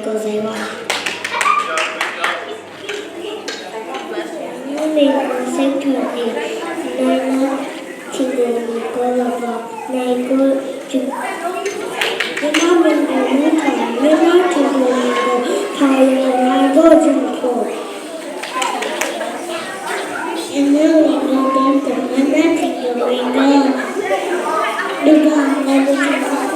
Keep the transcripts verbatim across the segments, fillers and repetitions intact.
Ko zai wa. Ngai na ming gaw Seng Htaw Ni, ngai na htingnu ming gaw Laba, ngai gaw Jung-, ngai na ming gaw Mung Htaw, ngai na htingnu ming gaw Hpa Yan, ngai gaw Jung Hpaw. Ngai na ming gaw Deng Deng, ngai na htingnu ming gaw Laba, ngai gaw Jung Hpaw.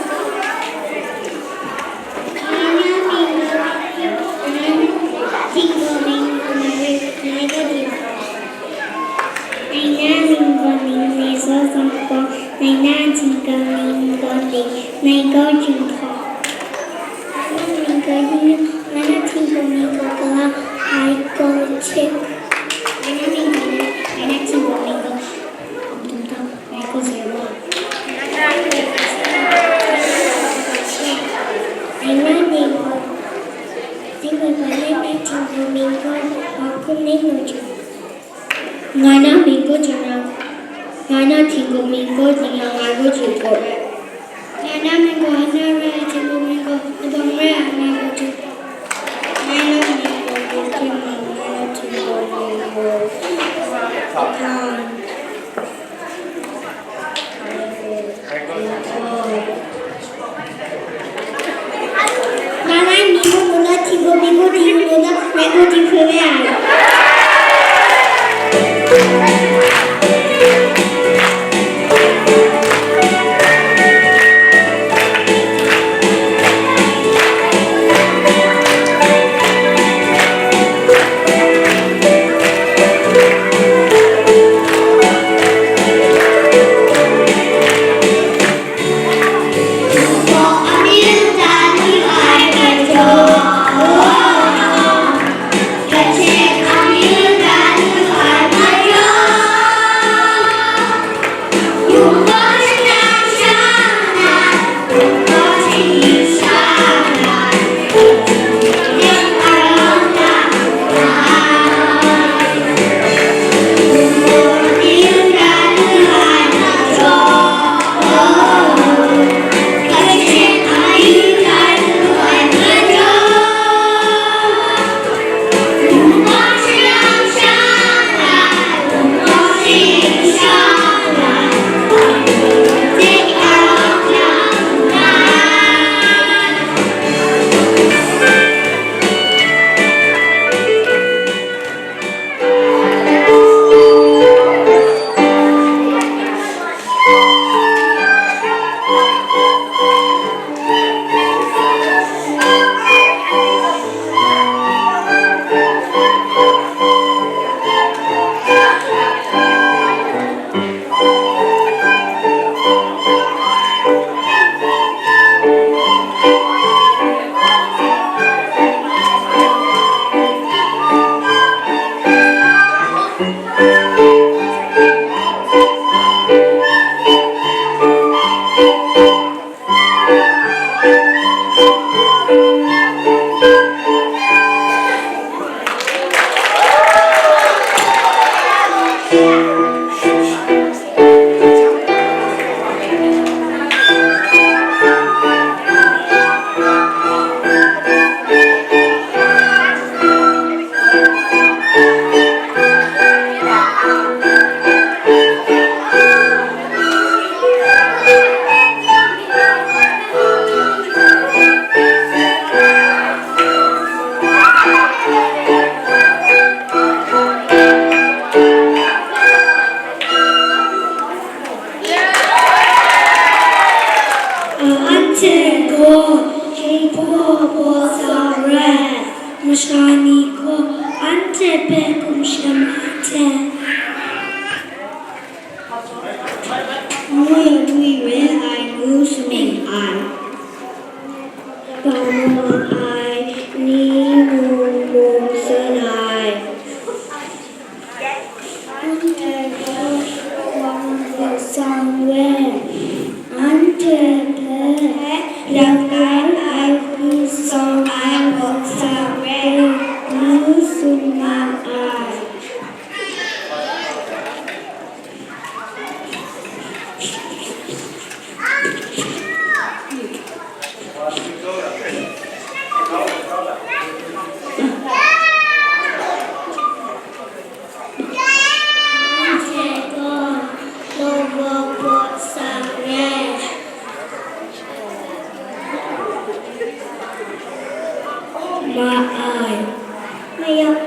Ngai na ming gaw Ning Ni Saw Zang Hpaw, ngai na htingnu ming gaw Ning, ngai gaw Jun Hpaw. Ngai na ming gaw Ning, ngai na htingnu ming gaw Kala, ngai gaw Chip. Ngai na ming gaw Ning, ngai na htingnu ming gaw Ning Dum Dum, ngai gaw Zero. Ngai na ming gaw Ning Ni Hpa, ngai na htingnu ming gaw Hpa Hkun Ning Lu Jun. Ngai na ming gaw Jun Rang, ngai na htingnu ming gaw Ning Yang, ngai gaw Jun Gaw. Ngai na ming gaw Hana Rai, htingnu ming gaw Labang Rai, ngai gaw Jun Gaw. Ngai na ming gaw Gaw Hkyen Mang, ngai na htingnu ming gaw Hkan. Ngai ngai mi mung mung na, htingnu ming gaw Ning Lu Jun, ngai gaw Ning Hkun Rai. Anhte gaw Kingpawng baw sa re, masha ni gaw anhte hpe hkum shem ai hte, ngwi ngwi re ai ngu suming ai. Ga mu ai ni mung mung san ai. Anhte gaw wang hkrit sang we, anhte hpe langai ai hku sawng ai hkawk sa we, ngu summa ai. Yang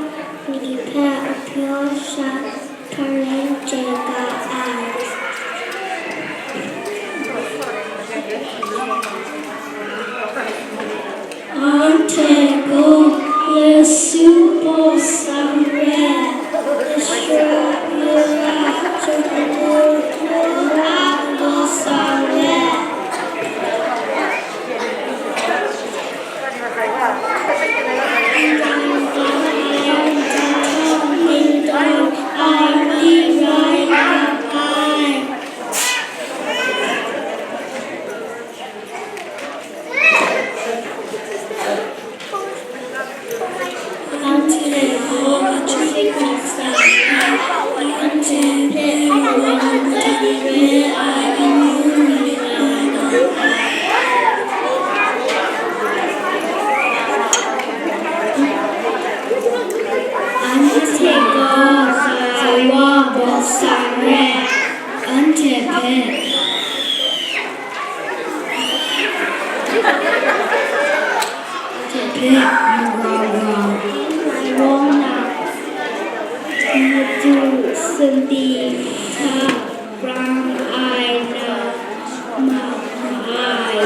ni hpe a pyaw sha hkaren chye ga ai. Anhte gaw Yesu baw sang re, Israela Chawhku a baw sang re. Anhte gaw Kawa baw sang re, anhte hpe, anhte hpe mara wa, wawng na, madu sumri hta prang ai na ma ai.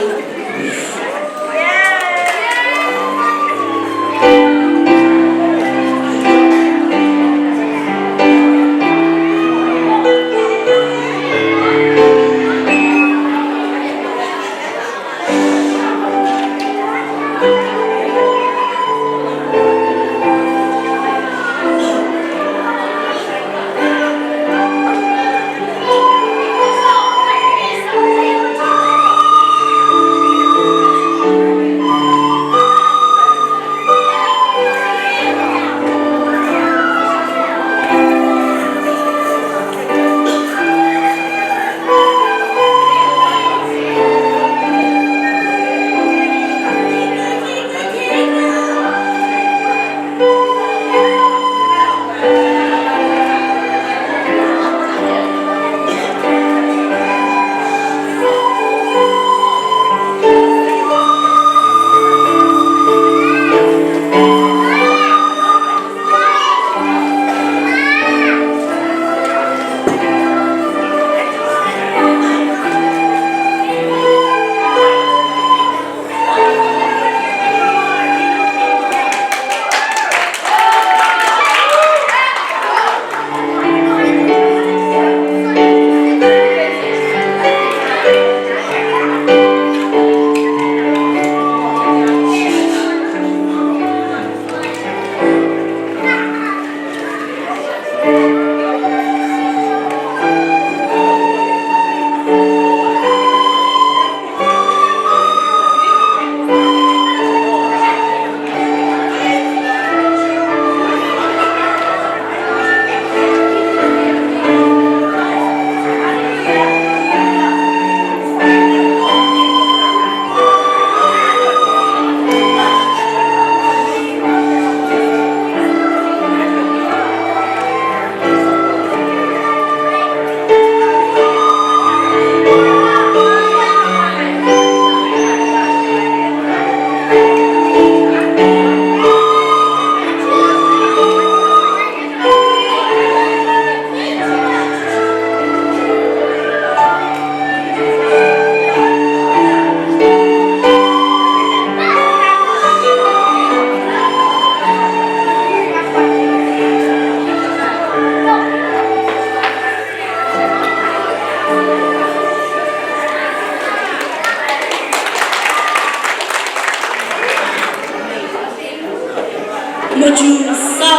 Maju sa,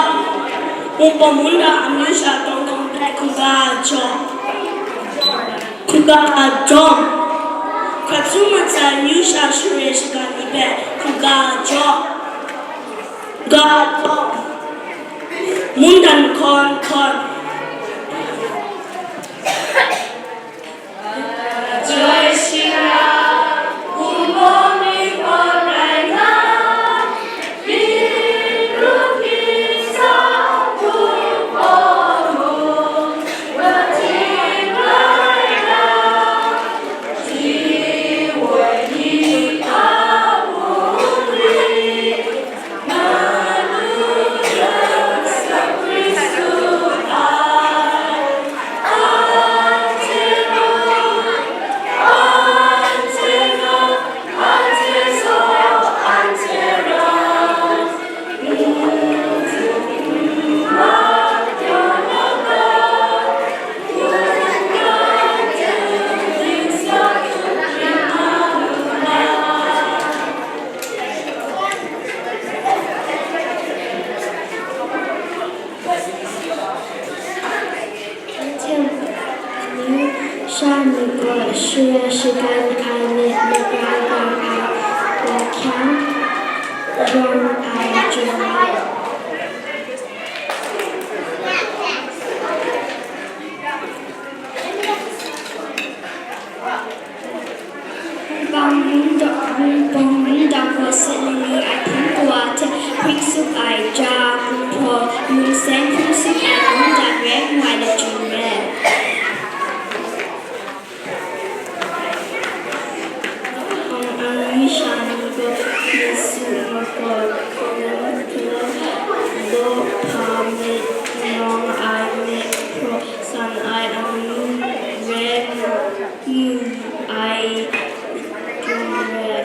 Wunpawng Munda amyu sha tawng tawng hpe hkungga jaw, hkungga jaw, hkrat sung mat sai amyu sha share shaga ni hpe hkungga jaw, ga jaw, mungdan hkawn hkawn. Sha ni gaw share shagan ai myit magrai gam ai wa hkyang, rawng ai jaw ai. Hpang hpang da, hpang hpang da gaw sat lili ai hpang kawa hte hpring sup ai ja, gumhpraw, lungseng hpring sup ai mungdan rai ngu ai lachyum rai. Hpang angwi sha ni gaw, mi su makawt, hpang law hpa myit, nawng ai myit, hpraw san ai angwi rai ngu ai hpang rai.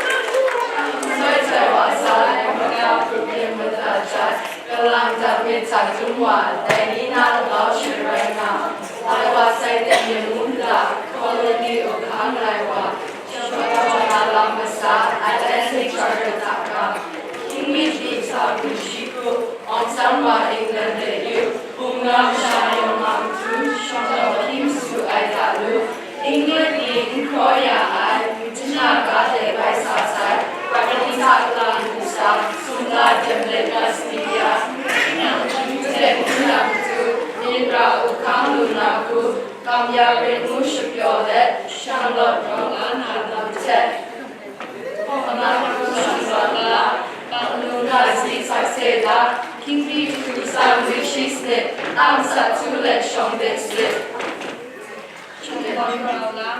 Soi soi wa sa ai, manga hprup yin mada jat, kalang dat myit hta dum wa, dai ni na labau sharai nga, lai wa sai teng yin mung la, colony u hkang lai wa, shawng na lam masa, Atlantic Charter hta ga, hkying mi hpyi sa hpung shi hku, Awng san wa England de yu, hpung na masha yawng a matu, shawng na hkying su ai hta lu, England ni n hkraw ya ai, machyin a ga de bai sa sai, Pakistan lang du sa, sumla jem let na sini ya, nang ju de n na matu, myit ra u hkang lu na hku, kam ya rit ngu shapyaw let, shanglawt rawng a na lam hte. Hpawng na hkru shang zawn la, bang nu nga si sakse da, hkying mi hku tsang wi shi sanit, tam sat su let shawng de sit. Shawng de bang rau lam.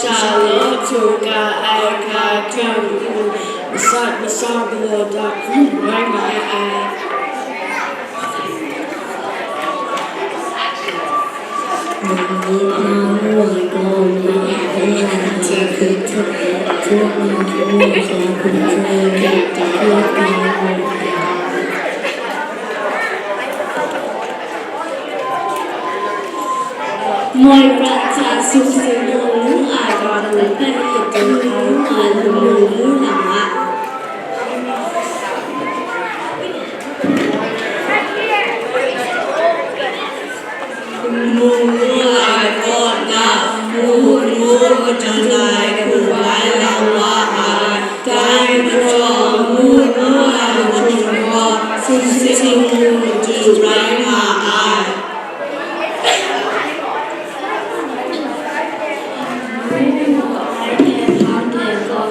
Shalom, Tuka, Aika, Kyang, Masat, Masat, Below, Dark, Rai, Mai, Ai. Moi prat hta sumsing mung mu ai wa hpe hkrit dun hkra nga lu mu, mu na nga. Mu mu ai kaw na, mu mu majaw ai hku bai lang wa ai. Dai majaw, mu mu ai machun gaw sumsing mu matu rai nga ai. Mu mu ai hpe hpa hte gaw,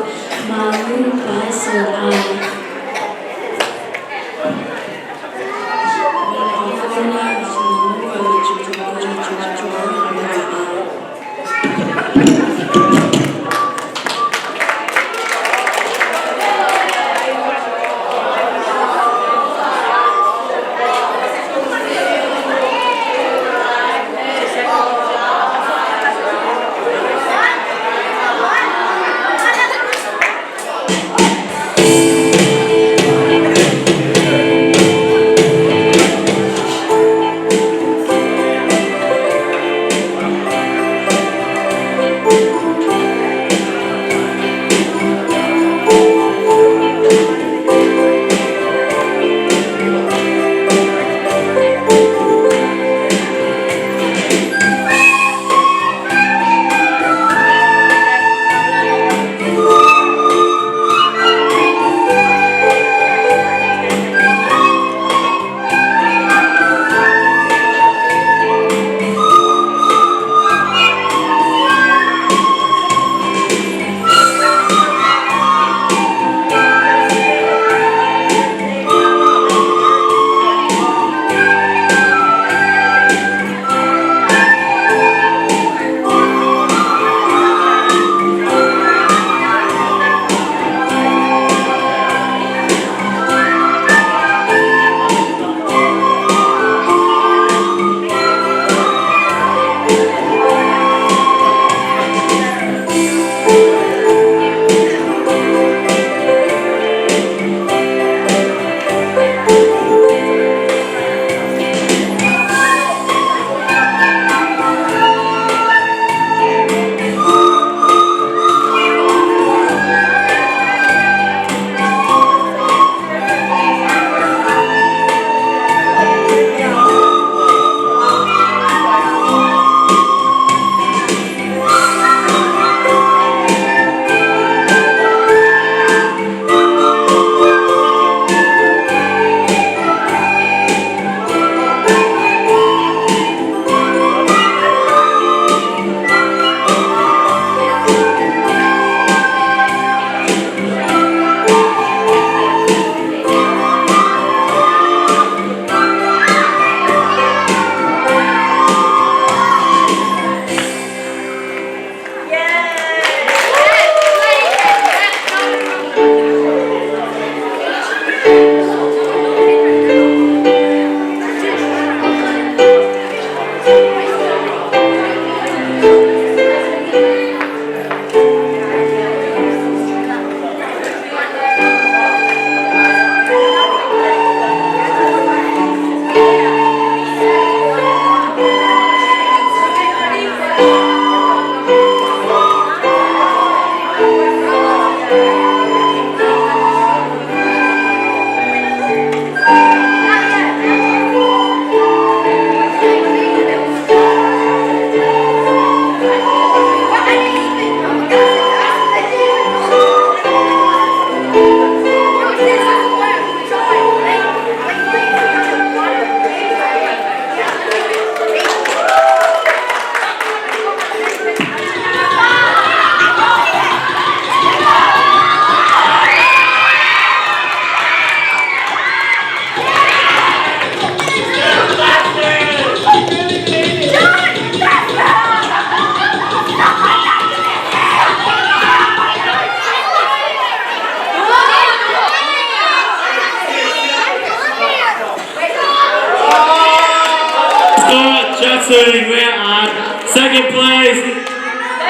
Soon, we're at second place.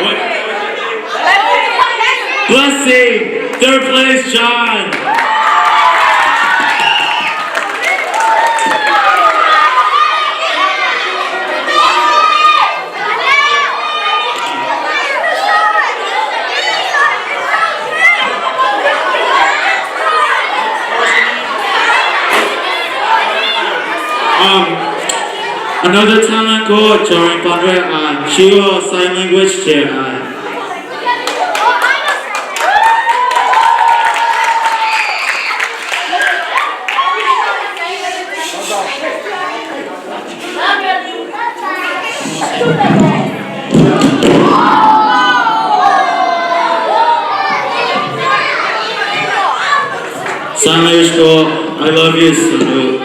Wait. Blessing, third place, John. Um, another talent ko, Jorin Pandre, uh, she sign language chair, uh, Sangay ko, I love you, Sunu.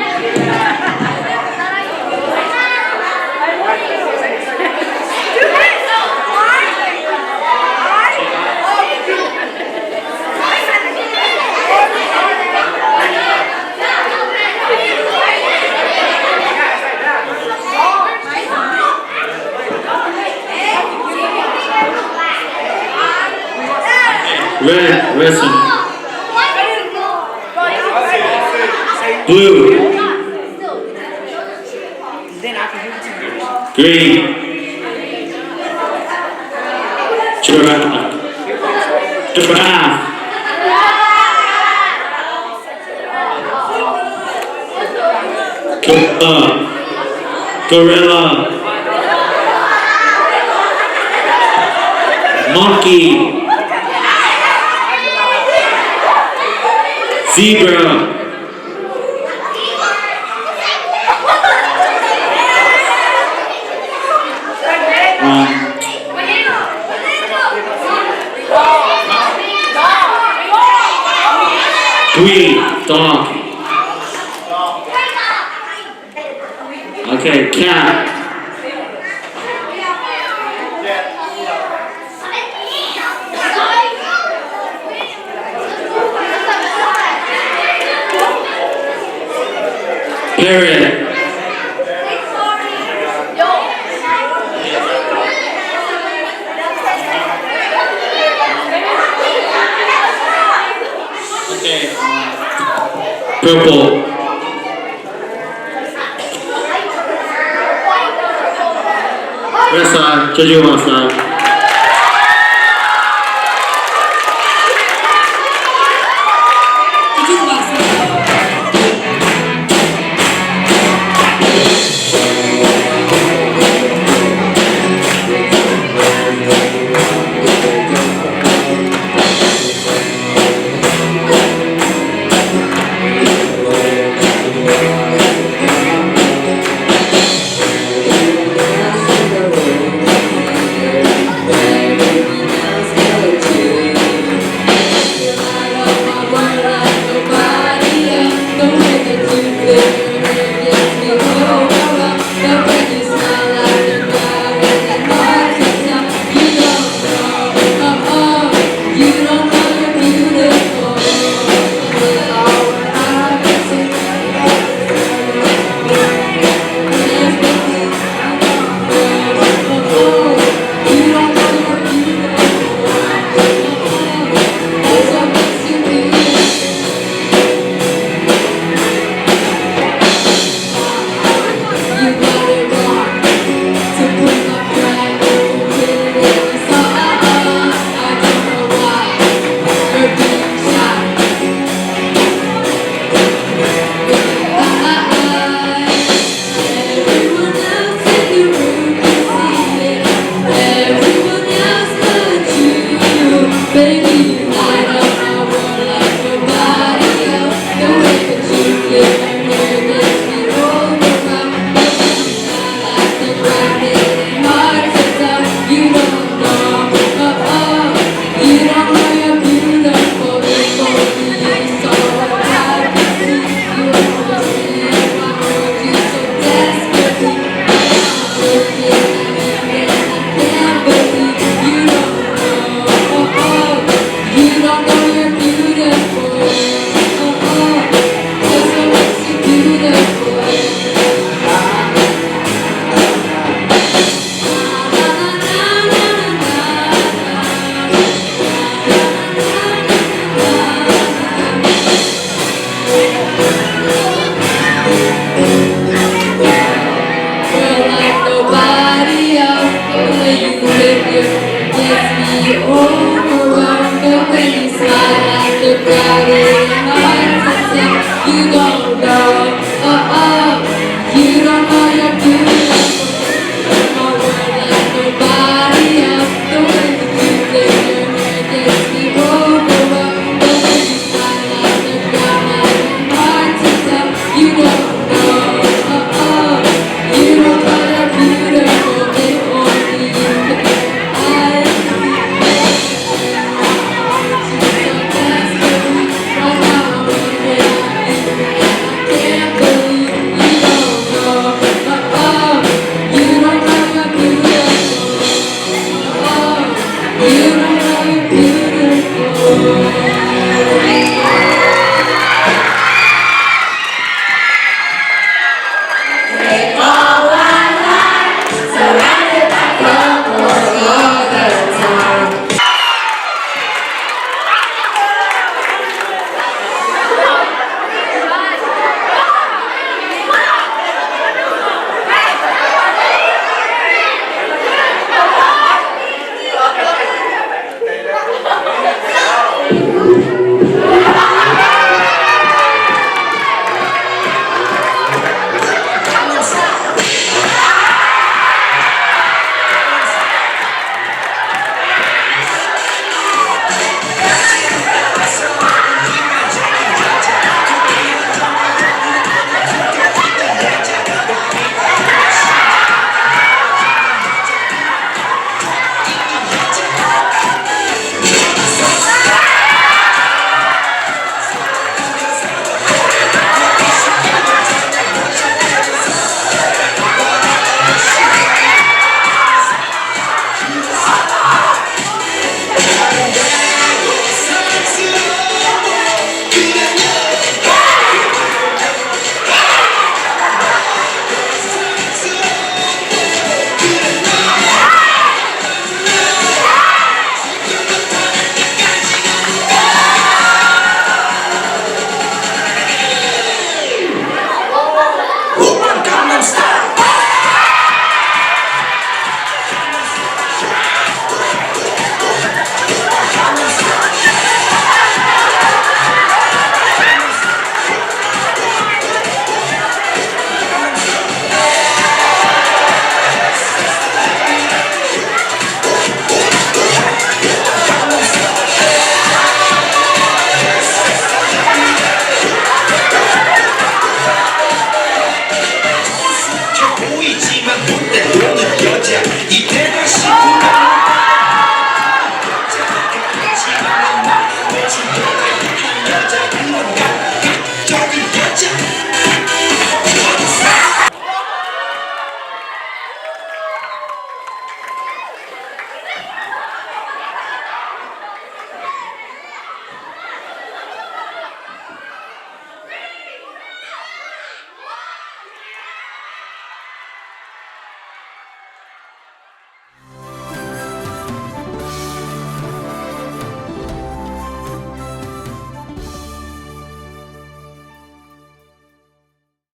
Red, red song. Blue. Green. Giraffe. Giraffe. Gorilla. Gorilla. Monkey. Zebra. Um, Green, dog. Okay, cat. Parrot. Okay. Purple. Rest side, chyeju ma side. Daddy.